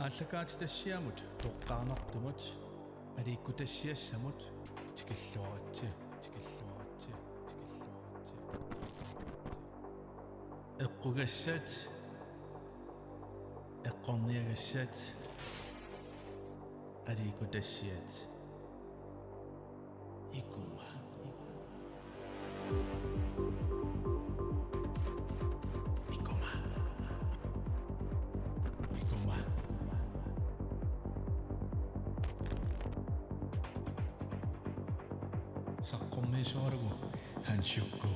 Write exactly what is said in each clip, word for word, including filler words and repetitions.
Aallakaatitassiamut toqqaannartumut aliikkutassiassamut tikilluaritsi, tikilluaritsi, tikilluaritsi. Eqqugassat, eqqorniagassat, aliikkutassiat. Ikuma. Ikuma. Ikuma. Saqqummiisualugu Hans Jukku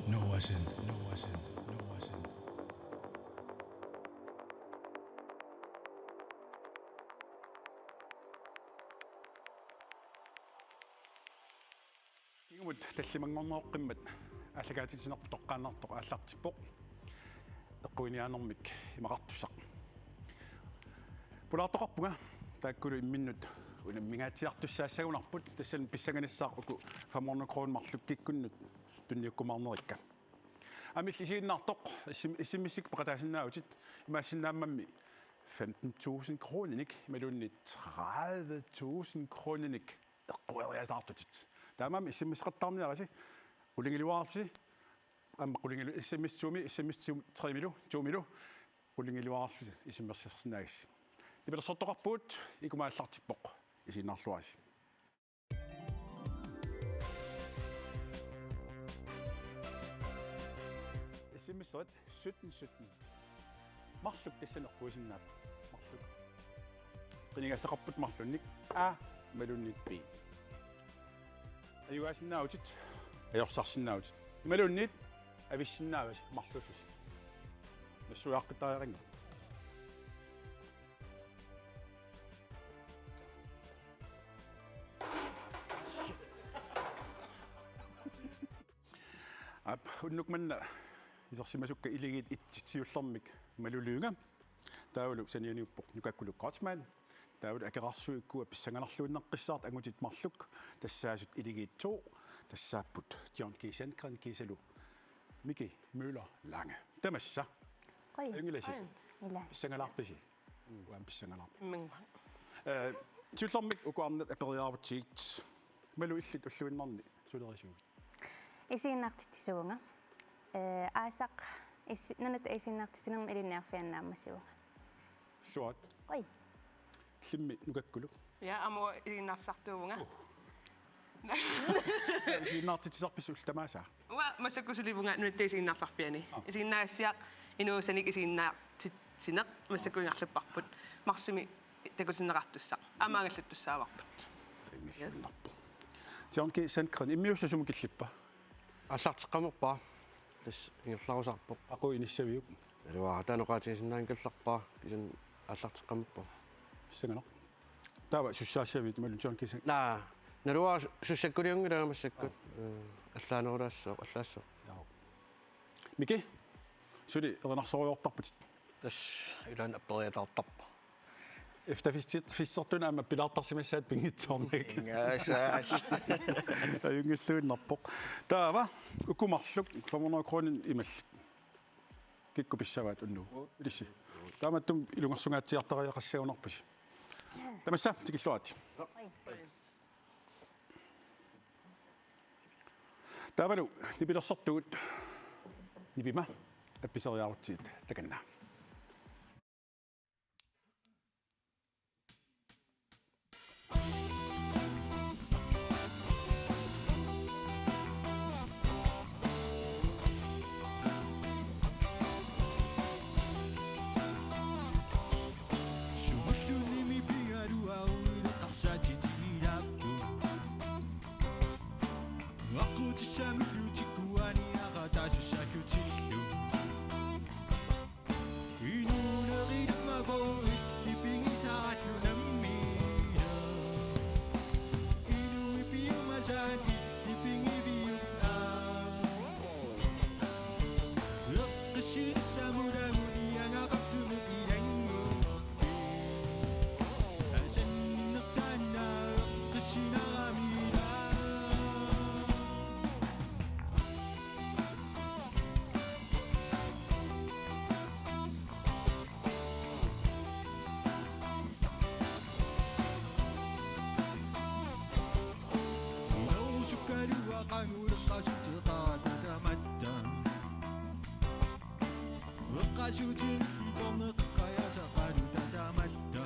Noahsen, Noahsen, Noahsen. Kingumut tallimanngornerup qimmat aallakaatititsinerput toqqaannartoq aallartippoq. Eqquiniaanermik imaqartussaq. Pulaartoqarpunga taakkulu imminnut unammingaatsiartussaassagunarput, tassani pissanganassaaq uku fem hundrede kroner marluk kikkunnut tunniukkumaarnerikka. Aamma illit isiginnaartoq, S M, S M S-ikkut peqataasinnaavutit, imaassinnaammammi femten tusind kroninik imaluunniit tredive tusind kroninik eqqueriataartutit. Taamaammat S M S-eqattaarniarisi, qulingiluaarlusi, aamma qulingilu-, S M S to-mi, S M S to-, tre-milu, to-milu, qulingiluaarlusi S M S-ersinnaagassi. Nipilersortoqarpugut, Ikuma aallartippoq, isiginnaarluarisi. S M S-erit sytten sytten. Marluk tassani eqquisinnaapput. Marluk. Qinigassaqarputit marlunnik A imaluunniit B. Ajugaasinnaavutit, ajorsarsinnaavutit. Imaluunniit avissinnaavasi marluullusi. Nassuiaqqittariaqanngilaq. Aap, unnuk manna isersimasukkat Iligiit et siullermik Malu Lynge. Taavalu sanianiuppoq Nukakkuluk Kreutzmann. Taavalu akerarsuikkua pissanganarluinnaqqissaartut angutit marluk tassaasut Iligiit to. Tassaapput John G. Sandgren kiisalu Miki Møller Lange. Tamassa. Qoi. Ajunngilasi. Qoi. Ila. Pissangalaarpisi? Uanga pissangalaarpara. Imminga. Eh, siullermik uku arnat aperiaarutsigit. Malu, illit ulluinnarni sulerisuugit? Isiginnaartitsisuvunga. Eh, aasaq is-, nunatta isiginnaartitsinermi ilinniarfianni naammassivunga. Illuat. Oi. Illimmi Nukakkuluk? Ja, aamma isiginnaartitsisartuuvunga. Uh. Isiginnaartitsisarpisi ullut tamaasa? Uanga massakkut sulivunga nunatta isiginnaartitsisarfianni. Aa. Isiginnaagassiaq inuusanik isiginnaartitsineq massakkut ingerlapparput. Marsimi takutinneqartussaq. Aamma angallattussaavarput. Yes. John G. Sandgren, immiussaq sumut killippa? Aallarteqqammerpara. Tassa ingerlarusaarpoq. Aqagu inissaviuk? Naluara, taanna oqaatigisinnaanngikkallarpara, kisianni aallarteqqammerpara. Pissanganaq. Taava sussaassavit imaluunniit John G. Sandgren? Naa, naluara su-, sussakkuliunngilanga massakkut. Aa. Eh, allaanerulaassaaq, allaassooq. Jaa. Miki, suli erinarsorujoortarputit? Tassa ilaanni apperiataartarpoq. Efterfest-, festertuni aamma pilaartarsimassaat pinngitsoornak. Ingasaal. Ajunngilluinnarpoq. Taava, uku marluk, fem hundrede kroner imallit. Kikkut pissavaat unnugu? Ilissi. Taamatut ilungersungaatsiartariaqassagunarpusi. Tamassa, tikilluaritsi. Taavalu nipilersortugut nipima appiseriarutsigit takanna. Qasutin iporneqajaasaqalu tamatta.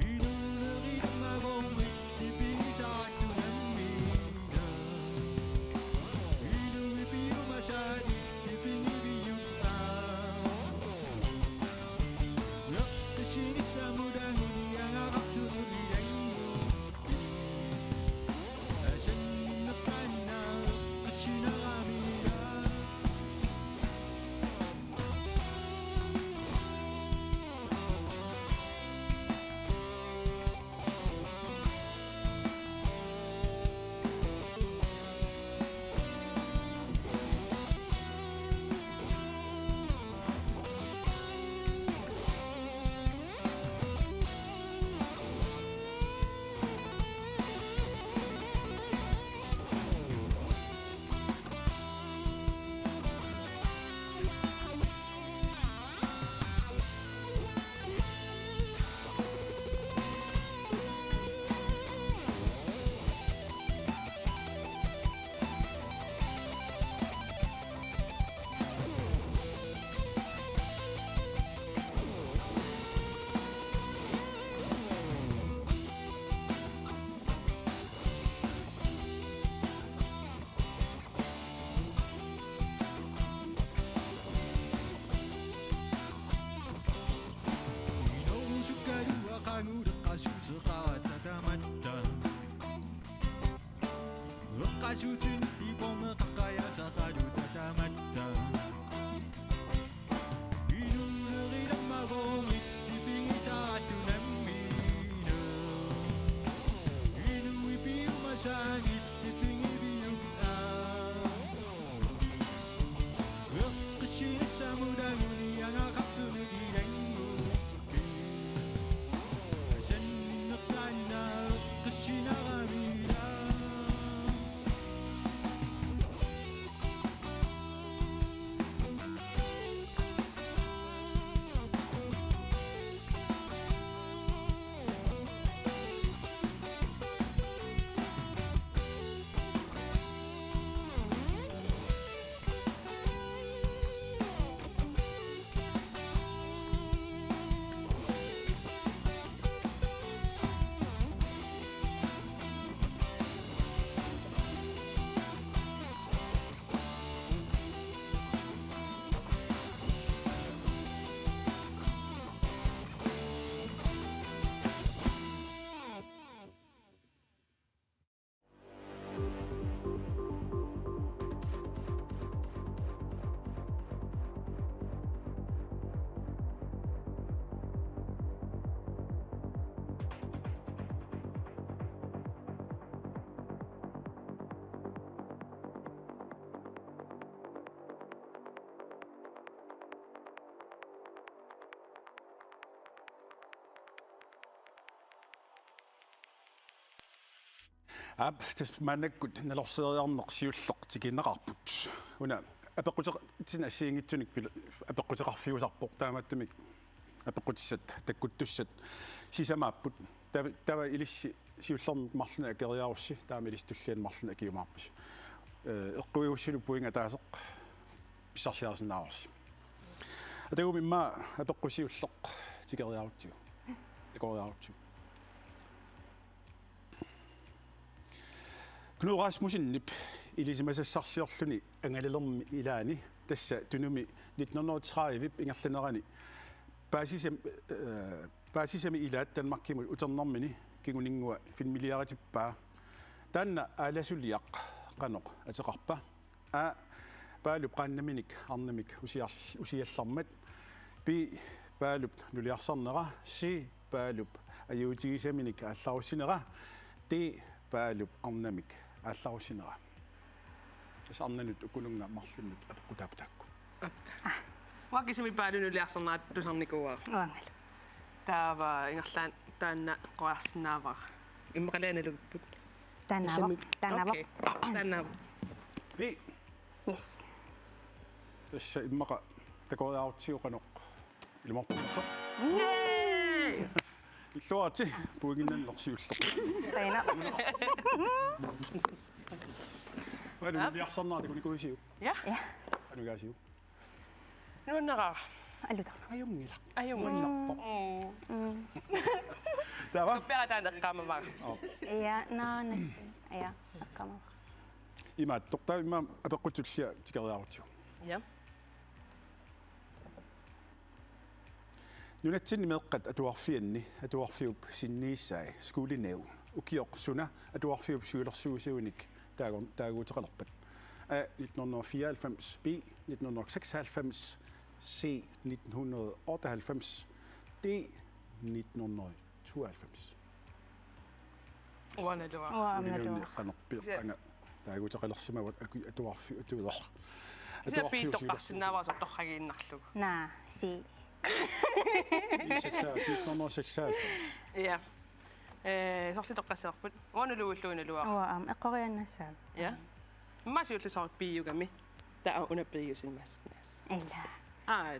Inuunerit magommit ipigisaatunammiina. Inuit piumasaanit ipingiviutaa. Eqqissinissamut anguniagaqartunut ilanngukkit. Asanninneqaannaq eqqissineramila. Inuusukkaluaqanguleqasuuseqaratta tamatta. Eqqasutin iporneqajaasaqalu tamatta. Inuunerit magommit ipigisaatunammiina. Inuit piumasaanit ipingiviutaa. Eqqissinissamut anguniagaqartunut ilanngukkit. Asanninneqaannaq eqqissineramila. Aap, tassa maannakkut nalorseriarneq siulleq tikinneqarput. Una apeqquteqartinneq assigiinngitsunik pil-, apeqquteqarfiusarpoq, taamaattumik apeqqutissat takkuttussat sisamaapput. Taava, taava ilissi siullermik marlunnik akeriarussi, taama ilissi tulliani marlunnik akiumaarpasi. Ee, eqquigussilu pointit ataaseq pissarsiarisinnaavarsi. Atagu immaqa apeqqut siulleq tikeriarutsigu. Takoriarutsigu. Knud Rasmussenip ilisimasassarsiorluni angalalermi ilaani, tassa Tunumi nitten hundrede og tredive ingerlanerani paasisam-, øh, paasisami ilaat Danmarkimut uternermini kinguninngua filmiliaritippaa. Taanna aalasuliaq qanoq ateqarpa? A. Paalup qaannaminik arnamik usiar-, usiallarmat. B. Paalup nuliarsarnera. C. Paalup ajuutigisaminik aallarussinera. D. Paalup arnamik aallarussinera. Tassa arnanut ukununnga marlunnut apeqqutaapput taakku. Aap. Uanga kisimik Paalup nuliarsarnera tusarnikuuara. Uangalu. Taava ingerlaannaq taanna qujassinnaavara. Immaqalu nalugipput. Taannaavoq. Allamik. Taannaavoq. Okay. Taannaavoq. Vi. Yes. Tassa immaqa takoriarutsigu qanoq ilumoortumik. Yay! Illuaritsi pointinnut siulleq. Taanna. Paalup nuliarsarnera takunikuuisiuk? Ja. Ja. Anugaasiuk. Nuannaraara. Aluta. Ajunngilaq. Ajunngilaq. Mm. Taava. Peqataanna eqqaamavara. Ja, naana. Ja, eqqaamavara. Imaattoq taava immaqa apeqqut tullia tikeriarutsigu. Ja. Nunatsinni meeqqat atuarfianni atuarfiup sinniisai skolenævn. Ukioq suna atuarfiup siulersuisuinik taagu-, taaguuteqalerpat? A nitten hundrede og fireoghalvfems, B nitten hundrede og seksoghalvfems, C nitten hundrede og otteoghalvfems, D nitten hundrede og tooghalvfems. Uanga naluara. Uanga Skolenævni naluara. qanorpiaq anga taaguuteqalersimavat aku-, atuarfi-, atuiler. Kisianni B-torparsinnaavara soorlu torragiinnarlugu. Naa, C. Seksoghalvfems, nitten hundrede og seksoghalvfems. Ja. Eh, soorlu toqqassavarput. Uanga naluara, naluara. Uanga aamma eqqoriaannassaanga. Ja. Immaqa siulleq soorlu B-ugami. Taava una B-usimasinnaassaaq. Ila. Aa.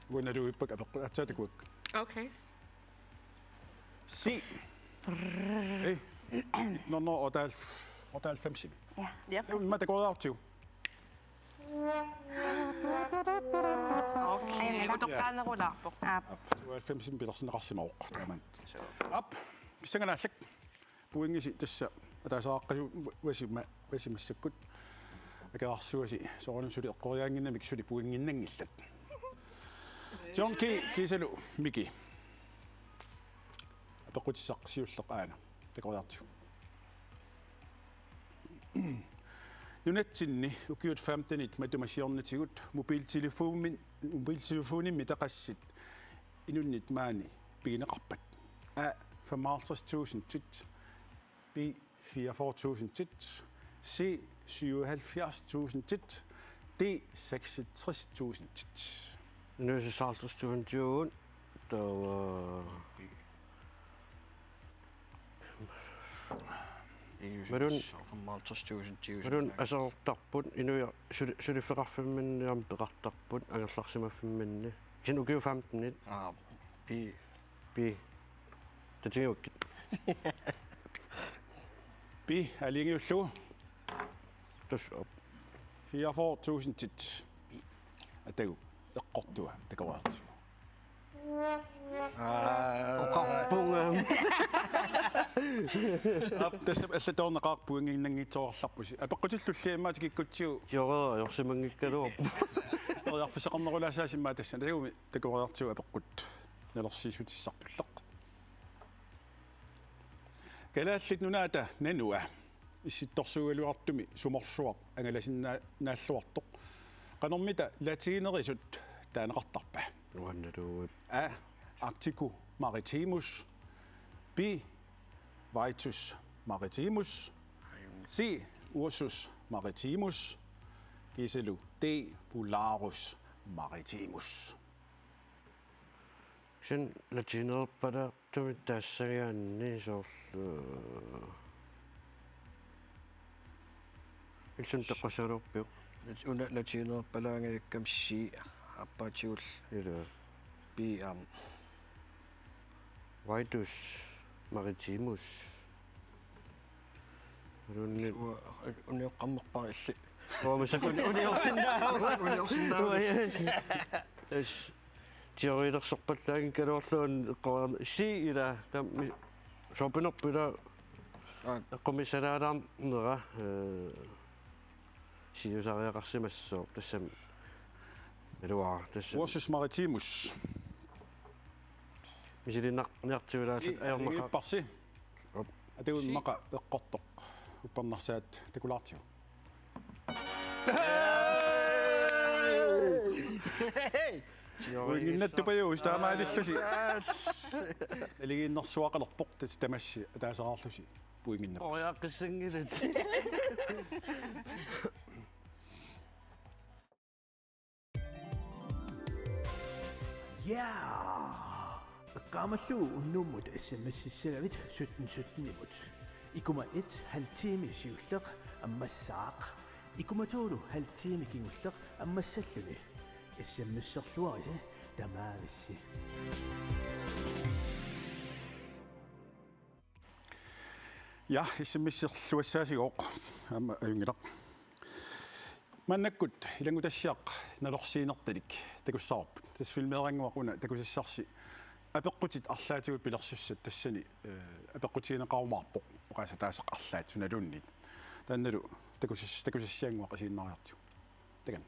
Uanga naluara apeqqut aatsaat takuakka. Okay. C. Ei. Nitten hundrede og otteoghalvfems. Ja. Ja. Immaqa takoriartigu. Okay. Utoqqaanerulaarpoq. Aap. Tooghalvfems pilersinneqarsimavoq taamani. Aap, pissanganaq aallak. Pointisi tassa ataasiaqqasu-, vasima-, vasimassakkut. Akerarsuasi soorunami suli eqqoriaannginnamik suli pointinnanngillat. John K. kiisalu Miki. Apeqqutissaq siulleq aana. Takoriartigu. Nunatsinni ukiut femtenit matuma siornatigut mobiltelefonin-, mobiltelefonimmi taqassit inunnit maani pigineqarpat? A femoghalvtreds tusindit, B fireogfyrre tusindit, C syvoghalvfjerds tusindit, D seksogtres tusindit. Inuit seksoghalvtreds tusind, taava Inuit Marlunnik, halvtreds tusind, ti tusind. Marlunnik aserortarput, inuit suli-, suliffeqarfimminni aamma peqartarput, angerlarsimaffimminni. Kisianni ukiut femtenit. Aa, B. B. Tatigivakkit. B, aalajangiullugu. Tassa aap. Fireogfyrre tusindit. Atagu, eqqortua, takoriartigu. Oqarpunga. Aap, tassa allatoorneqaaq pointinnanngitsoorallarpusi. Apeqqutit tulliat immaqa tikikkutsigu. Tiorera, ajorsimanngikkaluarpoq. Periarfissaqarnerulaassaasi immaqa tassa. Tagumi takoriartigu apeqqut. Nalersiissutissarpulleq. Kalaallit Nunaata nanua. Issittorsuugaluartumi sumorsuaq angalasinnaa-, naalluartoq. Qanormita latinerisut taaneqartarpa? Uannaluut. A. Arcticus maritimus. B. Vaetus maritimus. C. Ursus maritimus. Kiisalu D. Polarus maritimus. Kisianni latinerpalaartumik taassagaanni soorlu. Ilsun taqqasaluorpiuk. Una latinerpalaangajakkami C, aappaatigullu. Ila. B aamma. Vaetus maritimus. Marlunnik. Ua-, unioqqammerpara illit. Uanga massakkut uniorsinnaavara. Uniorsinnaavara. Uanga, yes. Yes. Teorilersorpallaanngikkaluarlugu eqqoriarn-, C ila, taammi, soorpinerput ila. Aa. Eqqumiilaarnera, eh, siusariaqarsimassaaq tassami. Iluaa, tassami. Ursus maritimus. Misiliinnar-, niartiulaarluta ajornaqaaq. Aalajangiupparsi. Op. Atagu immaqa eqqortoq. Uppernarsaat takulaartigu. Uinginnattupajuus taamaalillusi. Naligiinnersuaqalerpoq tassa tamassi ataaseqarlusi puinginnap. Oqariaqqissanngilat. Ja! Eqqaamallugu unnummut S M S-issagavit sytten sytten-imut. Ikuma et halv time siulleq ammassaaq. Ikuma to-lu halv time kingulleq ammassalluni. S M S-erluarisi tamaavissi. Ja, S M S-erluassaasigooq. Aamma ajunngilaq. Maannakkut ilanngutassiaq nalorsiinertalik takussavarput. Tassa filmeerannguaq una takusassarsi apeqqutit arlaatigut pilersussat tassani, eh, apeqqutigineqarumaarpoq oqaaseq ataaseq arlaat sunaluunniit. Taannalu takusas-, takusassiannguaq isiginnaariartigu. Takanna.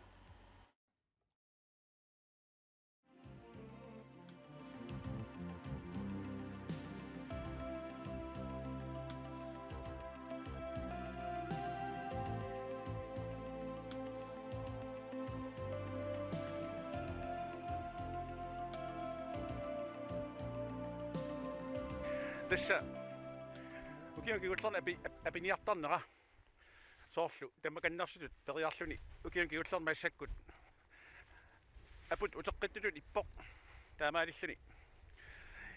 Tassa ukiuni kingullerni api-, ap-, apiniartarnera. Soorlu tammakannersutut periarluni ukiuni kingullerni massakkut aput uteqqittutut ippoq. Taamaalilluni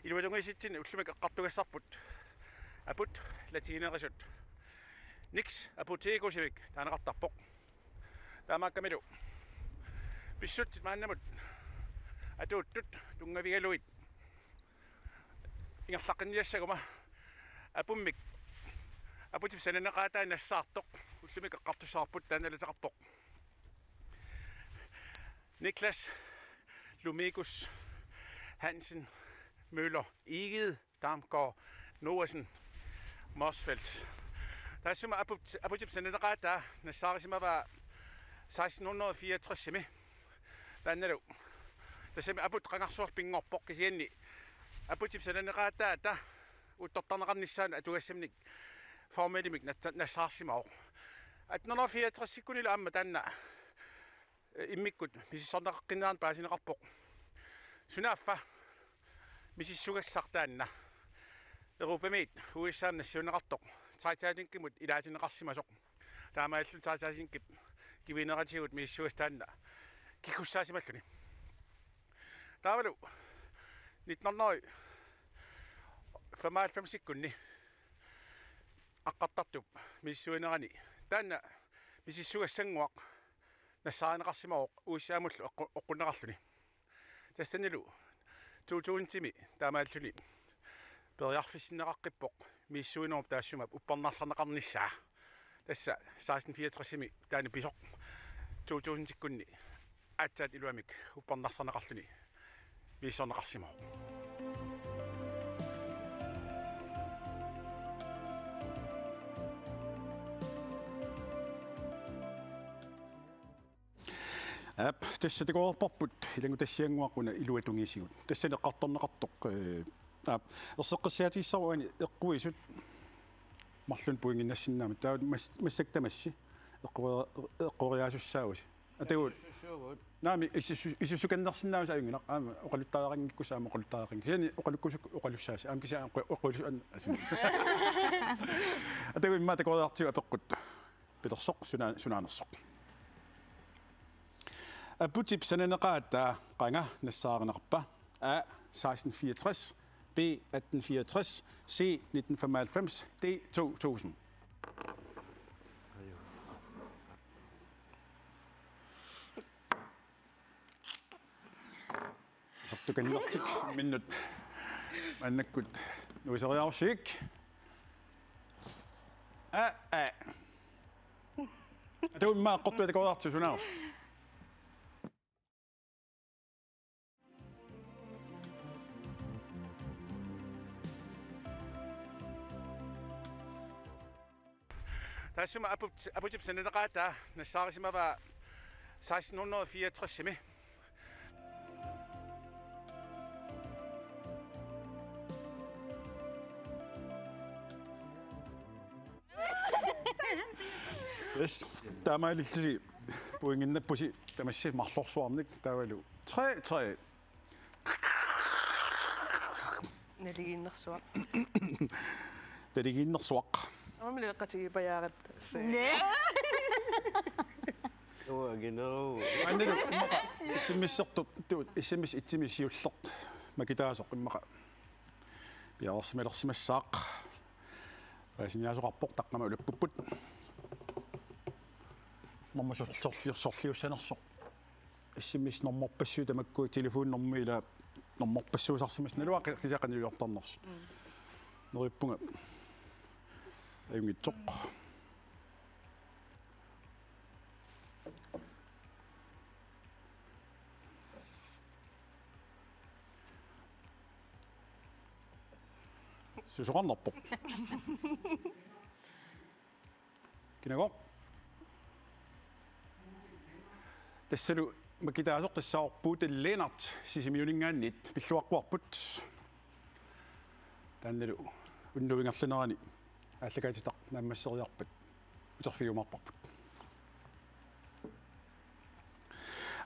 iluatungiisitsinni ullumikkut eqqartugassarput aput latiginerisut Nix Apotekersimik taaneqartarpoq. Taamaakkamilu pissutsit maannamut atuuttut tunngavigalugit ingerlaqqinniassaguma apummik, aputip sananeqaataa nassaartoq ullumikkut eqqartussavarput, taanna naleqarpoq. Niklas Lumikus Hansen Møller Egede Damgaard Noahsen Motzfeldt. Taassuma aput-, aputip sananeqaataa nassaarisimavaa seksten hundrede fireogtresimi. Taannalu tassami aput qangarsuaq pinngorpoq, kisianni aputip sananeqaataata uttortarneqarnissaanut atugassamik formelimik natsa-, nassaarsimavoq. Atten hundrede fireogtresikkunnilu aamma taanna, eh, immikkut misissorneqaqqinneranut paasineqarpoq. Sunaaffa misissugassaq taanna Europamiit U S A-mi nassiunneqartoq Titanicimut ilaatinneqarsimasoq. Taamaalilluni Titanic kivineratigut misissugassaq taanna kiggussaasimalluni. Taavalu nitten hundrede femoghalvfemsikkunni aqqartartup misissuinerani taanna misissugassannguaq nassaarineqarsimavoq U S A-mullu eqqu-, eqqunneqarluni. Tassanilu to tusindimi taamaalluni periarfissinneqaqqippoq misissuinerup taassuma uppernarsarneqarnissaa. Tassa seksten fireogtresimi taanna pisoq, to tusindikkunni aatsaat iluamik uppernarsarneqarluni misissorneqarsimavoq. Aap, tassa takoreerparput ilanngutassiannguaq una iluatungiisigut. Tassani eqqartorneqartoq, eh, aap, erseqqissaatigissavarput eqquisut marlunnik pointinnassinnaammat. Taava mas-, massakkut tamassi eqqori-, eqqoriaasussaavusi. Atagu. Isussuugut. Naamik, isussu-, isussukannersinnaavusi ajunngilaq. Aamma oqaluttariaqanngikkusi aamma oqaluttariaqanngilaq. Kisianni oqalukkusukku oqalussaasi. Aamma kisianni oqa-, oqalusu-, an-, asin. Atagu immaqa takoriartigu apeqqut. Pilersoq suna-, sunaanersoq. Aputip sananeqaataa qanga nassaarineqarpa? A seksten fireogtres, B atten fireogtres, C nitten femoghalvfems, D to tusind. Isertukannertik imminnut maannakkut nuiseriarussavik. Aa, aa. Taava immaqa eqqortui takoriartigu sunaanersoq. Taassuma aput-, aputip sananeqaataa nassaarissimavaa seksten hundrede fireogtresimi. Yes. Taamaalillusi pointinnappusi tamassi marlorsuarnik taavalu tre tre. Naligiinnersuaq. Naligiinnersuaq. Aamma naleqqatigiippajaaratta. Næ. Uagino. Annilu immaqa S M S-ertut, tu, S M S itsimi siulleq makitaasoq immaqa piareersimalersimassaaq. Paasiniaasoqarpoq, taqqama ulappupput. Normu sor-, sorli-, sorliussanersoq. S M S-normorpassuit tamakku telefonnummerillu normorpassuusarsimasut naluara qi-, qisaqaniujartarnersut. Mm. Neriuppunga ajunngitsoq. Susoqarnerpoq. Kinagoq? Tassalu makitaasoq tassaavoq Puuta Lennert Sisimiuninngaanniit pilluaqquarput. Taannalu unnuup ingerlanerani aallakaatitaq naammasseriarpat uterfigiumaarparput.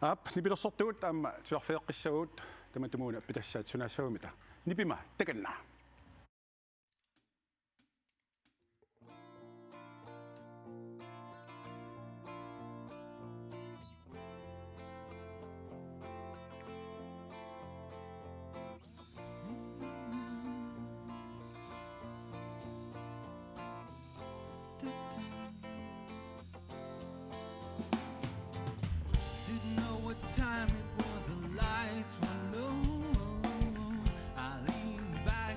Aap, nipilersortugut aamma tusarfigeqqissavagut tamatumuuna appitassaat sunaassagumita. Nipima takanna. Didn't know what time it was, the lights were low. I leaned back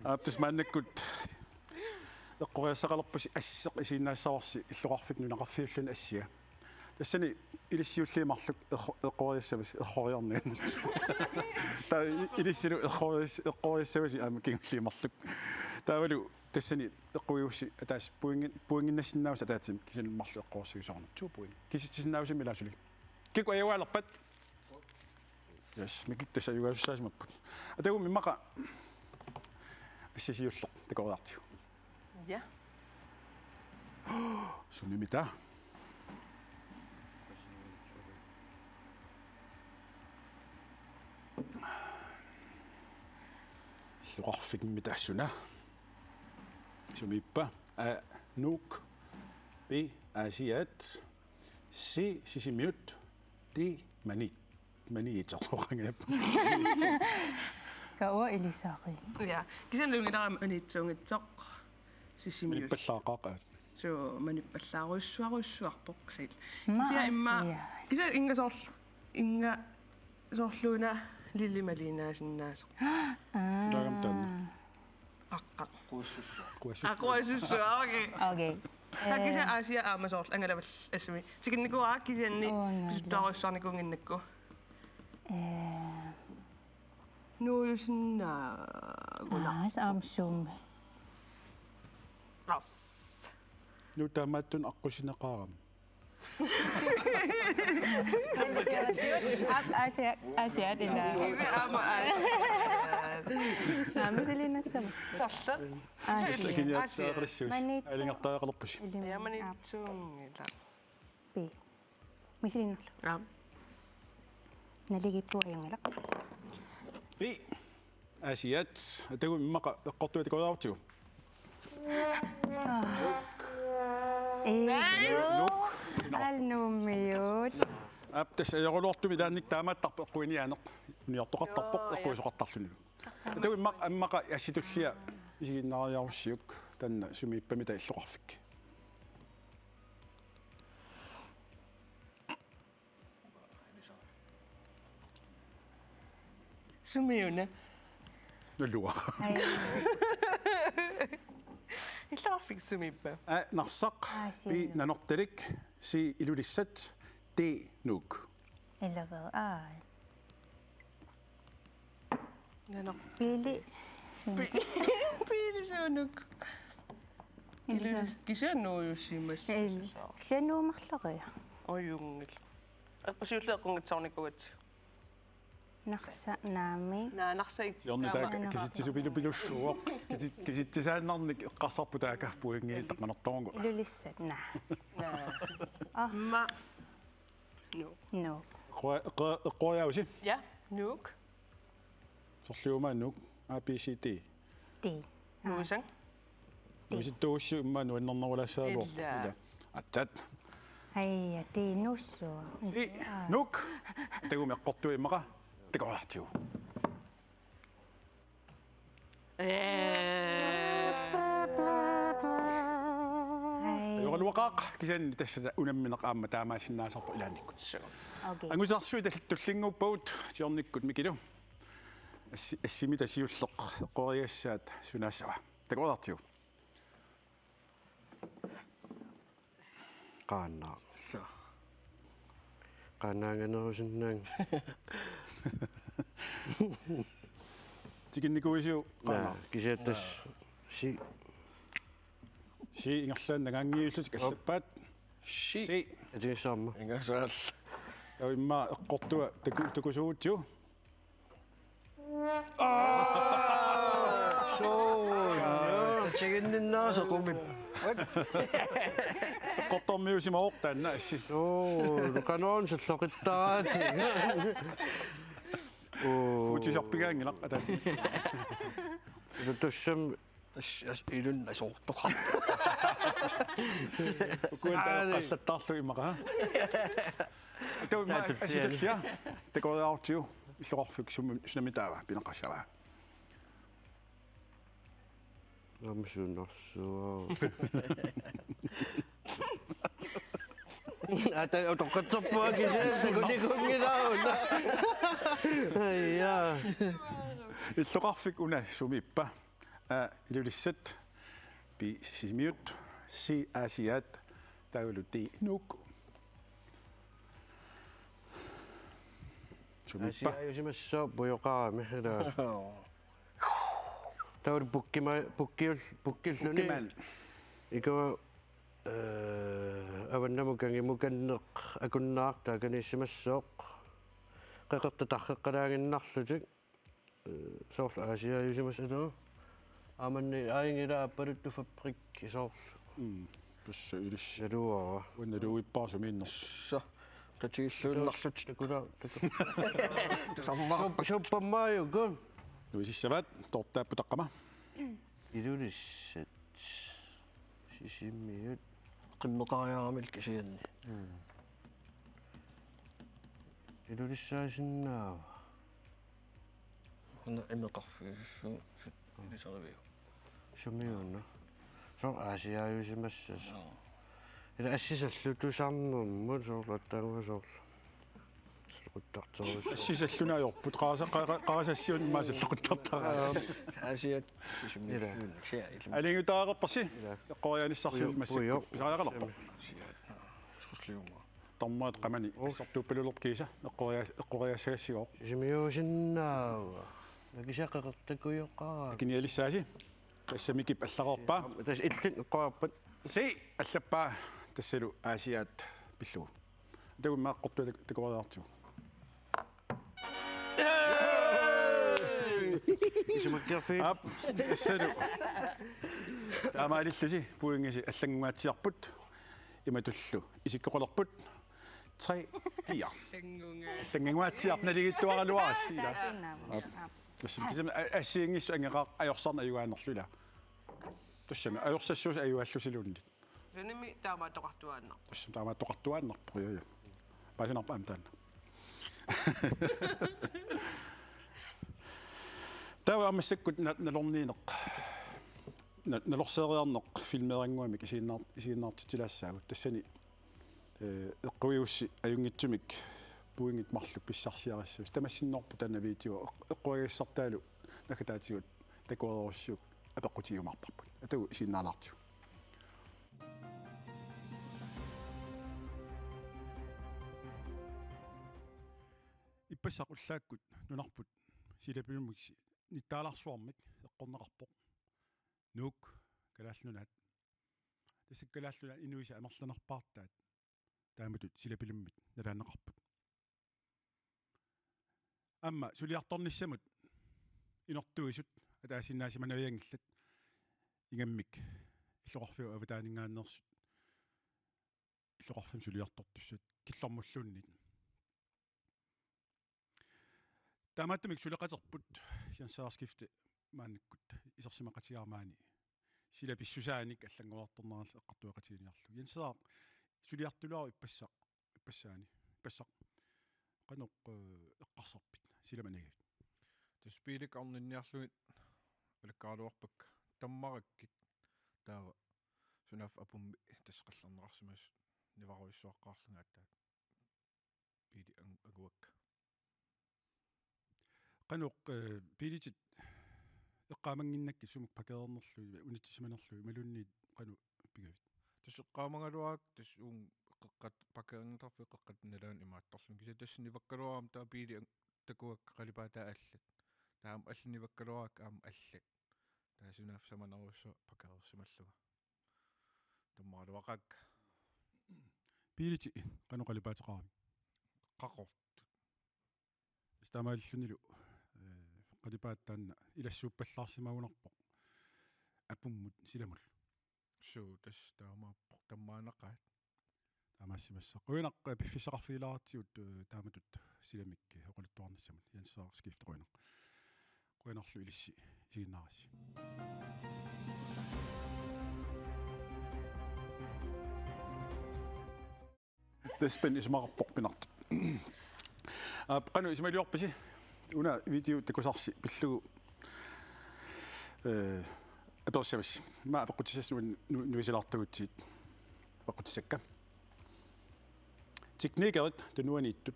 Aap, tassa maannakkut eqqoriassaqalerpusi asseq isiginnaassavarsi illoqarfiup nunaqarfiup ulluni assia. Tassani ilissiulliit marluk eqqo-, eqqoriassavasi eqqoriarniat. Taava ilissilu eqqorias-, eqqoriassavasi aamma kingulliit marluk. Taavalu tassani eqquigussi ataaseq pointi-, pointinnassinnaavoq ataatsimik kisianni marluk eqqoriassavasi soorunami to point. Kisitsisinnaavusimmi ilaa suli. Kikkut ajugaaleqaat? Yes, mikit tassa ajugaasussaasimappat. Atagu immaqa assia siulleq takoriartigu. Ja. Sumimita? Illoqarfimmita suna? Sumiippa? A, Nuuk. B, Aasiaat. C, Sisimiut. D, Mani-, Maniitsoq oqanngilaq. Ka uanga ilisariga. Ja, kisianni nalunngilara Maniitsuunngitsoq, Sisimiut. Manippallaaqaaq. Suu, manippallaarujussuarujussuarpoq kisianni. Maa, kisianni immaqa, Aasiaat. Kisianni ingasoorl-, ingasoorluuna Lili Maliinaasinnaasoq. Aa. Taagam taanna. Aqqa. Quassussuaq. Quassussuaq. Aa, quassussuaq, okay. Okay. Taava kisianni Aasiaat aamma soorlu angalavalluni assimi. Tikinnikuuara kisianni. Uanga. Pisuttuarujussuarnikuunnginnakku. Eh. Nuujusinnaagunarpoq. Aa, aamma Suumi. As. Nuuk taamaattunik aqqusineqarami. Aap, Aasiaat, Aasiaat ilaa. Kiwi aamma Aasiaat. Naa, misiliinnassama. Soorlu. Aasiaat. Ikiniatsiaqalissuus. Maniitsu-. Alingartariaqalerpusi. Ilimi-. Ja, Maniitsuunngilaq. P. Misiliinnarlugu. Aap. Naligiippoq ajunngilaq. P. Aasiaat, atagu immaqa eqqortua takoriartigu. Aa. Ee. Nuuk. Nuuk. Aal Nuummiut. Aap, tassa ajoruluartumik ilaanni taamaattarpoq eqquiniaaneq. Uniortoqartarpoq, joo, ja, eqquisoqartarluni. Atagu immaqa, immaqa assit tulliat isiginnaariarussiuk taanna sumiippamita illoqarfik. Sumiuna? Nalua. Ai. Illoqarfik sumiippa? A, Narsaq. Aa, B, Sisimiut. Nanortalik. C, Ilulissat. D, Nuuk. Ilava, aa. Nanoq. Piili. Pi-, piili suunuk. Ilulissat. Ilulissat kisianni nuujussimassasoq. Ei, kisianni Nuuk marloriarluni. Ajunngilaq. Eqqusiullu eqqunngitsoornikuugatsigu. Narsaq naamik. Naa, Narsaq ik-, Jonni taama taama kisitsisopilupilussuuvoq. Kisi-, kisitsisaannarnik eqqarsarput taakku pointit taqanertorngu. Ilulissat, naa. Naa. Ah. Ma. Nuuk. Nuuk. Eqqua-, eqqua-, eqquaavusi? Ja, Nuuk. Sorliumaa Nuuk, A, B, C, D. D. Aa. Nuusaq. D. Nuusittuugussiuk immaqa nuannernerulaassagaluarpoq. Ila. Ila. Atsat. Aja, D nuussuaq. D. Aa. Nuuk. Tagummi eqqortua immaqa. Takoriartigu. Ee. Ai. Takoraluaqaaq, kisianni tassa unammineq aamma taamaasinnaasarpoq ilaannikkut. Suu. Okay. Angusarsuit tal-, tullinnguuppagut, Jornikkut Mikilu. Assi-, assimita siulleq eqqoriassaat sunaassava? Takoriartigu. Qaannaq. Qaannaanganerusinnaanngilaq. Tikinnikuuisiuk? Naa, qaannaq. Kisianni tassa si. Si ingerlaannaq, nagaanngivillutik allappaat. Si. Si. Atigissavarma. Ingasaal. Taava immaqa eqqortua taku-, takusuugutsigu. Aa! Suu, ja, tatiginninnaasoq qumip. Eqqortormiusimavoq taanna, assi. Suu, qanoq silloqittaraati. Uu. Fuutisarpigaanngilaq, ataat. Tutussam. As, as, ilunnasoortoqarpoq. Ukuan taava qallattarlu immaqa. Taava immaqa assitullia. Takoriartigu illoqarfik sum-, sunami taava pineqassava? Aamma suunarsuaq. Ata utoqqatserpunga kisianni takunikuunngilara. Aja. Illoqarfik una sumiippa? A, Ilulissat, B, Sisimiut, C, Aasiaat, taavalu D, Nuuk. Sumippa? Aasiaat ajusimassaaq pujoqarami, ilaa. Taavalu pukkima-, pukkiul-, pukkilluni. Pukkimaan. Iko, eh, avannamut kangimukanneq akunnaaq taakaniissimassaaq. Qeqertat tarreqqalaaginnarlutik. Eh, soorlu Aasiaat ajusimassaaq. Aamanni aingila aappaluttu fabrik soorlu. Mm. Tassa ilissi. Naluara. Uannaluippaa sumiinnersoq. Sa. Tatigilluinnarlutik. Takula, takula. Tusammaa. Sup-, suppammaajukku. Nuisissavaat, toortaapput taqqama. Ilulissat. Sisimiut. Qimmeqariaramil kisianni. Mm. Ilulissaasinnaava? Una imeqarfigissu ilisariviu. Sumiuna. Soorlu Aasiaat ajusimassaq. Joo. Ila assisallu tusarnermut soorlu attaanngua soorlu. Sallequttarterus. Assisalluni ajorput. Qaasa-, qa-, qa-, qarasassiuunniit immaqa sallequttartaraat. Aasiaat sisimiilluunneq. Sia ilma. Aliinnartariaqarparsi? Ila. Eqqoriaanissarsiut massakkut. Pujo. Pisariaqalerpoq. Sia. Susliuma. Tarmaat qamani. Us. Assortuuppalulerpoq kiisa. Eqqoria-, eqqoriaassagassiuk. Sisimiusinnaava. Nakisaqeqertakujoqaraa. Akinialissaasi. Tassa Mikip allareerpaa. Tassa illit eqqoriarpat. Si, allappaa tassalu Aasiaat pillugu. Takummaaqqortua tak-, takuariartigu. Isumakkiarfiit. Aap, tassalu. Taamaalillusi pointisi allanngungaatsiarput. Imatullu isikkoqalerput. Tre, fire. Allanngungaatsiarput naligiittuaraluarassi. Aap. Tassa kisimi a-, assigiinngissut angeqaaq ajorsarneq ajugaannerlu ilaa. Tassami ajorsassuusi ajugallusiluunniit. Sunimi taamaattoqartuaannarpoq. Tassami taamaattoqartuaannarpoq, ja, ja. Paasinarpa aamma taanna? Taava aamma massakkut na-, nalorniineq. Na-, nalorseeriarneq filmeerannguamik isiginnaar-, isiginnaartitsilaassaagut. Tassani, eh, eqquigussi ajunngitsumik pointit marluk pissarsiarissavasi. Tamassinneqarpoq taanna video eq-, eqquagassartaalu naggataatigut takuerussiuk apeqqutigiumaarparput. Atagu isiginnaalaartigu. Ippassaq ullaakkut nunarput silapilummik si-, nittaalarsuarmik eqqorneqarpoq. Nuuk, Kalaallit Nunaat. Tassa Kalaallit Nunaat inuisa amerlanerpaartaat taamatut silapilummik nalaanneqarput. Aamma suliartornissamut inortuisut ataasiinnaasimanavianngillat, ingammik illoqarfiup avataaninngaanneersut illoqarfimmi suliartortussat killormulluunniit. Taamaattumik suleqaterput Jens Hager Skifte maannakkut isersimaqatigaara maani silapissusaanik allanngoriartornerallu eqqartueqatiginiarlugu. Jens Hager, suliartulaaruk ippassaq, ippassaani, ippassaq. Qanoq, eh, eqqarsarpit, silamut anagavit? Tassa biilit orninniarlugit alakkaraluarpakka tammarakkit, taava sunaaffa apummi tassa qallerneqarsimasut nivarujussuaqqaarlugit aatsaat biilit ang-, anguakka. Qanoq, eh, biilitit eqqaamannginnakkit sumut parkeernerlugit, unitsisimanerlugit, imaluunniit qanoq pigavit? Tassa eqqaamagaluarakku tassa uunga qeqqata, parkeerinngittarfiit qeqqata nalaani imaattorlugit. Kisianni tassa nivakkaluarama taava biilit ang-, takuakka qalipaataa allat. Taava aamma allat nivakkaluarakku aamma allat. Taava sunaaffa samanerujussuaq parkeersimallunga. Tammaraluaqaakka. Biilitit qanoq qalipaateqaravit? Qaqortut. Tassa taamaalillunilu, eh, qalipaataa taanna ilassuuppallaarsimagunarpoq apummut silamullu. Suu, tassa taamaappoq, tammaanaqaat. Taamaassimassaaq. Qujanaq, eh, piffissaqarfigilaaratsigut, eh, taamatut silamik, eh, oqaluttuarnissamut. Jens Hager Skifte, qujanaq. Qujanarlu ilissi isiginnaarassi. Tassa Bent isumaqarpoq pinartut. Aap, qanoq isumaliorpisi? Una video takusarsi pillugu, eh, aperissavarsi. Ima apeqqutissassi nu-, nu-, nuisilaartagutsigit. Apeqqutissakka. Teknikerit tunuaniittut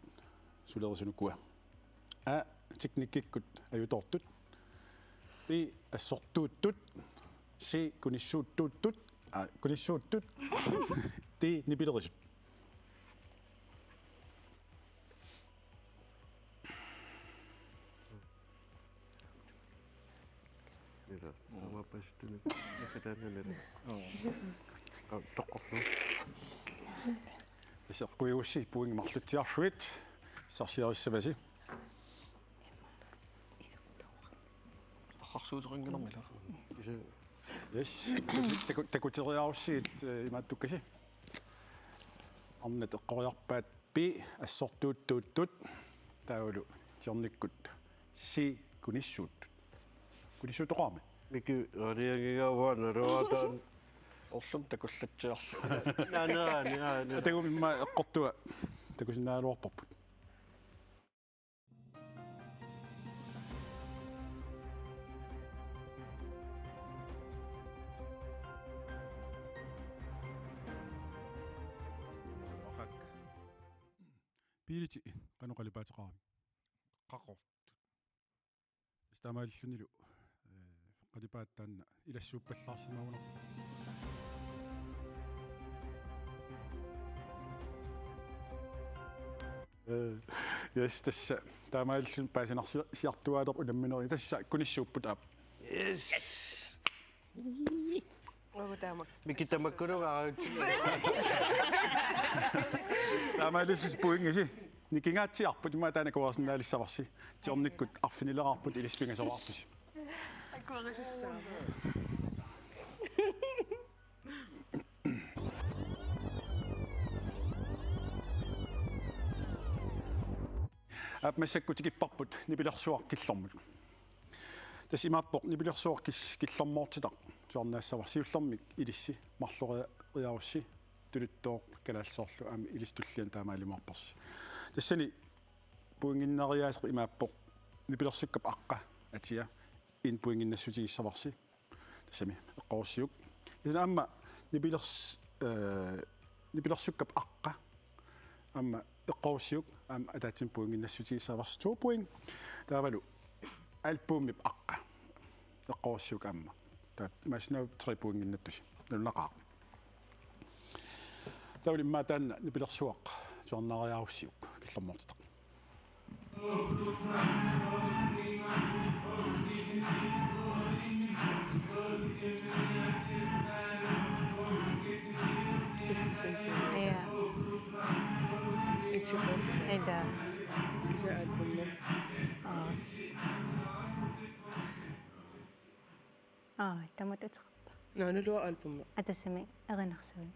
sulerisunuku? A, teknikkikkut ajutoortut. B assortuuttut, C kunissuuttuuttut, aa, kunissuuttut, D nipilerisut. Nila. Aamma pasittunik. Nakataanna nila. Aa, toqqorlu. Iseqquigussi pointit marlutsiarsuit. Sarsiarissavasi. Arrarsuuteqanngilarmila. Yes. Taku-, takuteriarussigit, eh, imaattukkasi. Arnat eqqoriarpaat B assortuuttuuttut taavalu Tiornikkut C kunissuuttut. Kunissuuttoqarami. Miki, ariangiga uanga naluataan. Orlum takullatsiarlu. Naa, naa, naa, naa. Atagu immaqa eqqortua takusinnaagaluarparput. Piiliti qanoq qalipaateqarami? Qaqortut. Taamaalillunilu, eh, qalipaat taanna ilassuuppallaarsimavunarpoq. Eh, yes, tassa taamaalilluni paasinarsi-, siartuaalerpoq unamminerit, tassa kunissuupput aap. Yes. Uagut taama. Miki tamakkununnga aajut. Taamaalillusi pointisi. Nikingaatsiarput immaqa taanna akuerisinnaalersavarsi. Tiornikkut arfinileraarput ilissi pingasoraarpusi. Akuerisassaavoq. Aap, massakkut tikipparput nipilersuaq killormut. Tassa imaappoq nipilersuaq kis-, killormoortitaq tusarnaassavarsi, siullermik ilissi marloriarussi tuluttooq kalaallisoorlu aamma ilissi tulliani taamaalimaarparsi. Tassani pointinnariaaseq imaappoq nipilersukkap aqqa atia, en pointinnassutigissavasi. Tassami eqqorussiuk. Kisianni aamma nipilers-, eh, nipilersukkap aqqa aamma eqqorussiuk, aamma ataatsimik pointinnassutigissavasi, to point. Taavalu albumip aqqa eqqorussiuk aamma. Taava imaassinnaavoq tre pointinnattusi. Nalunaqaaq. Taavalu immaqa taanna nipilersuaq tusarnaariarussiuk killormoortitaq. Fifty Cent. Ja. It's your birthday. Ida. Kisianni albumi. Aa. Aa, tamatta uteqarpa? Naluara albumi. Atassami erinarsuit.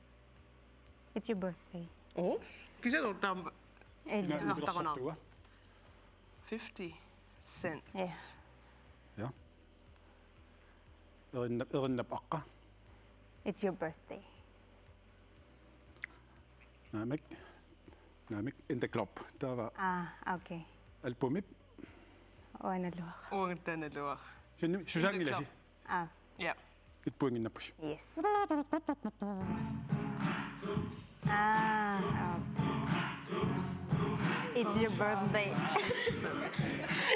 It's your birthday. Oo, kisianni taama. Ila. Ila. Nipilersortua? Fifty Cent. Ja. Ja. Erinna-, erinnap aqqa. It's your birthday. Naamik. Naamik, In the Club. Taava. Aa, okay. Albumip. Uanga naluara. Uanga taanna naluara. Susanne-, Susanne-ilasi. Aa. Ja. Et pointinnappusi. Yes. Aa, aa. It's your birthday.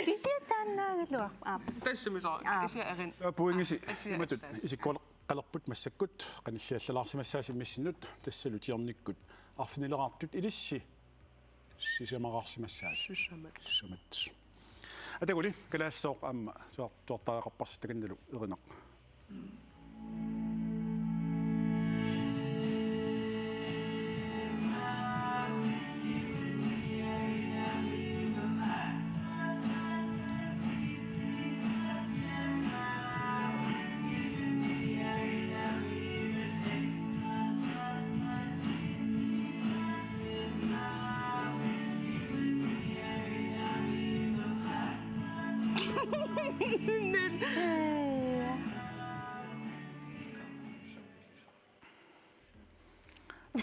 Kisianni taannaagaluarpoq. Aa. Tassami soorlu. Aa. Kisianni erin-. Aa, pointisi. Kisianni imatut. Isikkoqalerput massakkut, qanilliallalaarsimassaasimmissinnut, tassalu Tiornikkut arfinileraartut ilissi sisamaraarsimassaasi. Sisamat. Sisamat. Ataguli, kalaallisooq aamma tuar-, tuartariaqarparsi takannalu erinaq.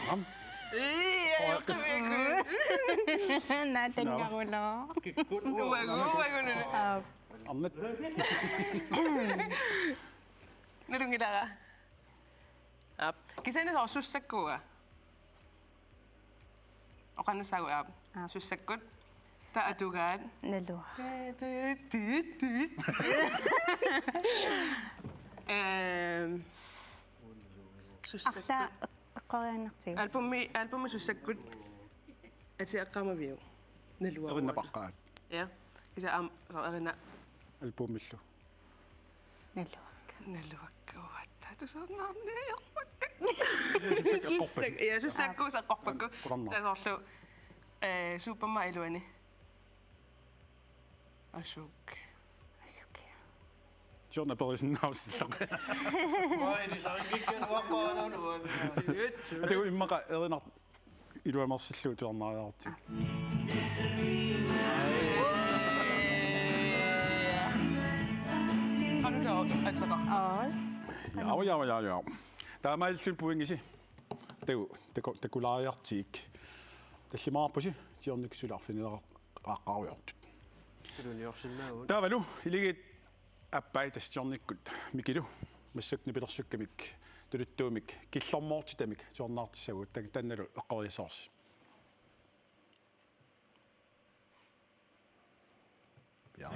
Aam. Ii, ja, ja, ja. Naatanngarulo. Kikkut. Uagut, uagut, uagut. Aa. Arnat. Nalunngilara. Aap. Kisianni soorlu sussakkuuga. Oqarnissaagut, aap. Aap. Sussakkut. Atugaat. Naluara. Ehm, sussakku-, arlaat eqqoriaannartigu. Albumi, albumi sussakkut atisaqqaamaviuk? Naluara. Erinappaat. Ja. Kisianni aamma, so, erina. Albumillu. Naluakka. Naluakka, uatta, tusarnaarniarpakka. Sussakka eqqorpasi. Sussak-, ja, sussakkuusut eqqorpakka. Qularnaq. Taava soorlu, eh, Supermarket iluani. Asuk. Asuk. Siorna perisinnaavassi. Oi, ni saanngikkan uaqqaanulluan. Atu immaqa erinar- Iluamersillugu tusarnaariartigu. Qanoq taava atsaqarpa? Oos. Jaa, jaa, jaa, jaa. Taamaalilluni pointisi. Taku, taku, takulaariartigik. Tallimaarpusi, tiornik suli arfineqaqqaarujortut. Iluniorsinnaagut. Taavalu, iligit Appai tassa tiornikkut Mikilu, massakkut nipilersukkamik, tuluttuumik, killormoortitamik, tusarnaartissagut, ta-, taannalu eqqoriassavarsi. Ja.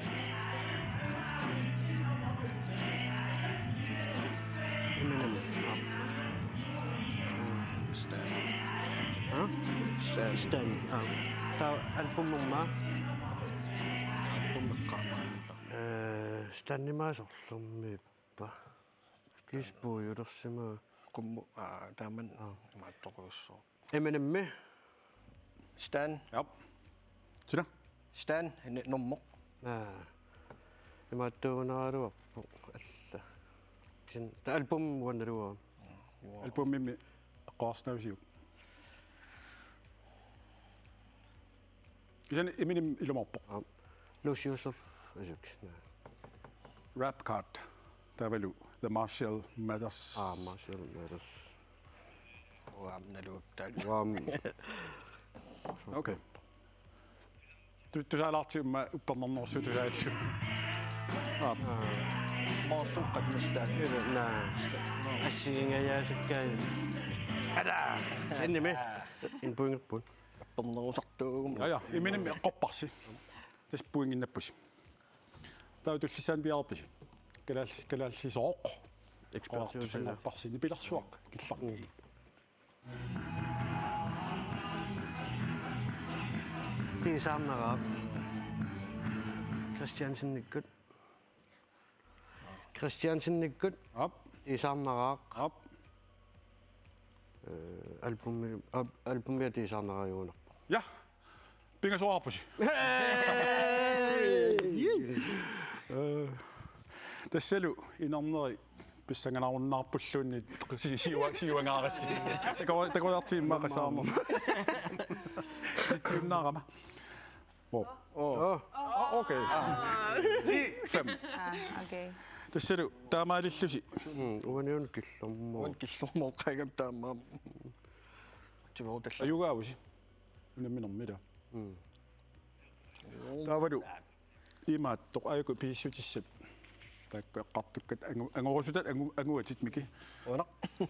Eminem. Stan. Hæ? Stan. Stan. Aa. Taava albumimma. Albumimma. Eh, Stanimaasorlermi. Appa. Kisianni puiulersimasoq. Qummut, aa, taamani. Aa. Imaattoqarujussuuvoq. Eminemmi. Stan. Jaa. Sina? Stan, ni-, nummer. Aa. Imaattuugunaraluarpoq alla. Kisianni taava albumimi uannaluara. Wow. Albumimi eqqoriarsinnaavisiuk? Kisianni Eminem ilumoorpoq. Aa. Lose Yourself, asuk. Rap card. Taavalu The Marshall Mathers. Aa, Marshall Mathers. Uaam naluakka taanna. Uaam. Okay. Tu-, tusaalaartigu immaqa uppernarnerussuaq tusaatsigu. Aa. Moorluqqat mistaa. Naa. Assigingajaasakkaat. Ala! Sinnimi. Aa. En pointerput. Uppernarusartuugummi. Ja, ja. Eminem eqqorparsi. Tassa pointinnappusi. Taava tullissaani piareerpisi. Kalaallis-, kalaallisooq. Ekspertiutillu. Eqqortusinngorparsi nipilersuaq killaq. Mm. Tiisaarnaraaq. Christiansenikkut. Christiansenikkut. Aap. Tiisaarnaraaq. Aap. Eh, albumi, ab-, albumia tiisaarnaraajugunarpoq. Ja. Pingasuarpusi. Hey! Eh, tassalu inerneri pissanganarunnaarpulluunniit si-, siua-, siuangaarassi. Taku-, takuartigu immaqa qasaarneq. Titsiunnaarama. Wow. Oh. Ah, okay. Ti fem. Ah, okay. Tassalu taamaalillusi. Mm, uaniun killormoorpoq. Uani killormoorpoq qaagam taama. Tivorutallu. Ajugaavusi. Unamminermi ila. Mm. Taavalu imaattoq aajuku pisissutissat. Taakku eqqartukkat angu-, angorusutat angu-, anguatit Miki. Uanaq.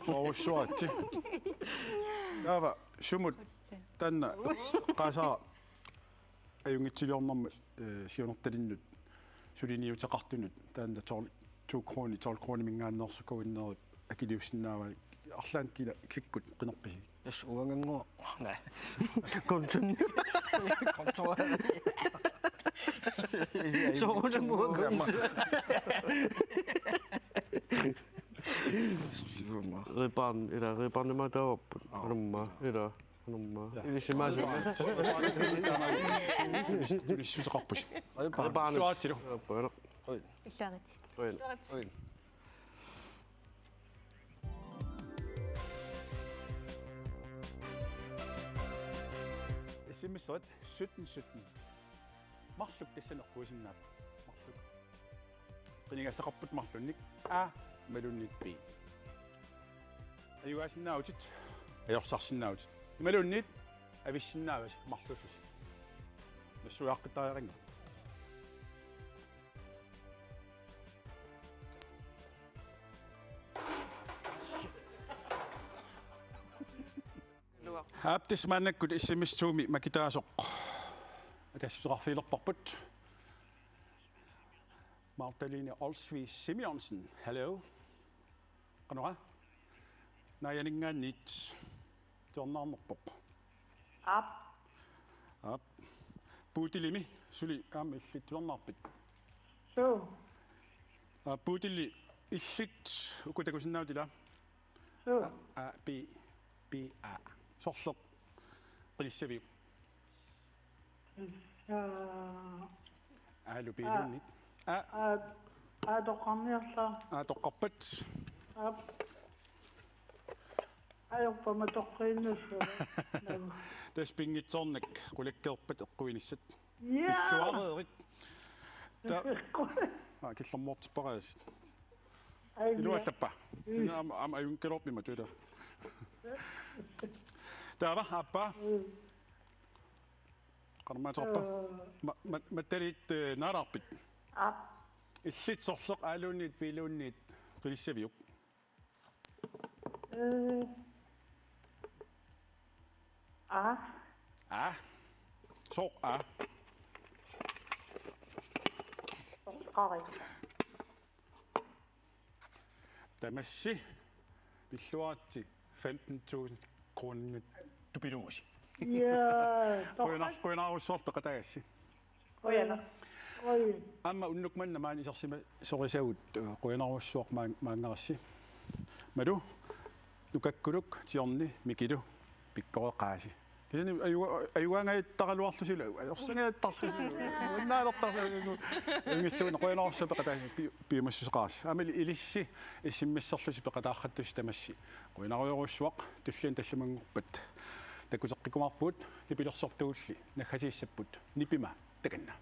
Orussuaritsi. Taava sumut taanna qaasa ajunngitsiliornermi, eh, siunertalinnut suliniuteqartunut taanna tolv, to kroner, tolv kroner mingaanneersukuinnerit akiliussinnaavai arlaannik kila kikkut qinerpisi? Yes, uanganngua. Naa. Konton. Konto. Soorunami uanga konto. Rebaan, ila Rebaan imaattoqarpoq. Aa. Anumma, ila. Anumma. Ja. Ilisimaasumik. Tulissuteqarpusi. Rebaan. Suatsilu. Rebaan. Oi. Illuaritsi. Oi. Oi. S M S-erit sytten sytten. Marluk tassani eqquisinnaapput. Marluk. Qinigassaqarput marlunnik A imaluunniit B. Ajugaasinnaavutit, ajorsarsinnaavutit. Imaluunniit avissinnaavasi marluullusi. Nassuiaqqittariaqanngilaq. Aap, tassa maannakkut S M S to-mi makitaasoq. Tassa suleqarfigilerparput. Magdalene Olsvig Simonsen, hallo. Qanoq? Najaninngaanniit tusarnaarnerpoq. Aap. Aap. Puutilimi suli aamma illit tusarnaarpit? Suu. Aap, puutili illit uku takusinnaavat ilaa? Suu. A, A, B, B, A. Sorleq qilissaviuk? Issa. A-lu B-luunniit. A. A, A toqqarniarlaa. A toqqarpat. Aap. Ajorpama toqqiinnassaa. Tassa pinngitsoornak qulakkeerpat eqquinissaat. Ja. Pilluareerit. Ta-, aa, killermoortipparaasi. Ai, iluallappa. Mm. Sina aamma, aamma ajunngeqqilluarpit imatut ilaa. Taava, aappaa. Mm. Qanormaatilerpa? Øh. Ma-, ma-, Magdalene, øh, naalaarpit? Aap. Illit sorleq A-luunniit B-luunniit qilissaviuk? Øh. A. A. Sooq A? Qari. Tamassi pilluaritsi femten tusind kroner tupiluusi. Ja, qujanaq-, qujanarujussuarput peqataagassi. Qujanaq. Oi. Aamma unnuk manna maani isersimasorisagut, øh, qujanarujussuaq maan-, maanngarissi. Malu, Nukakkuluk, Tiorni, Mikilu, pikkoreqaasi. Kisianni aju-, ajugaangajattaraluarlusilu, ajorsangajattarlusilu. Unnaalertarlusilu. Ajunngilluinnaq qujanarujussuaq peqataassi pi-, piumassuseqaasi. Aamma ilissi S M S-erlusi peqataarrattusi tamassi. Qujanarujorujussuaq, tulliani tallimanngorpat takuteqqikkumaarpugut, nipilersortugulli naggasiissapput nipima takanna.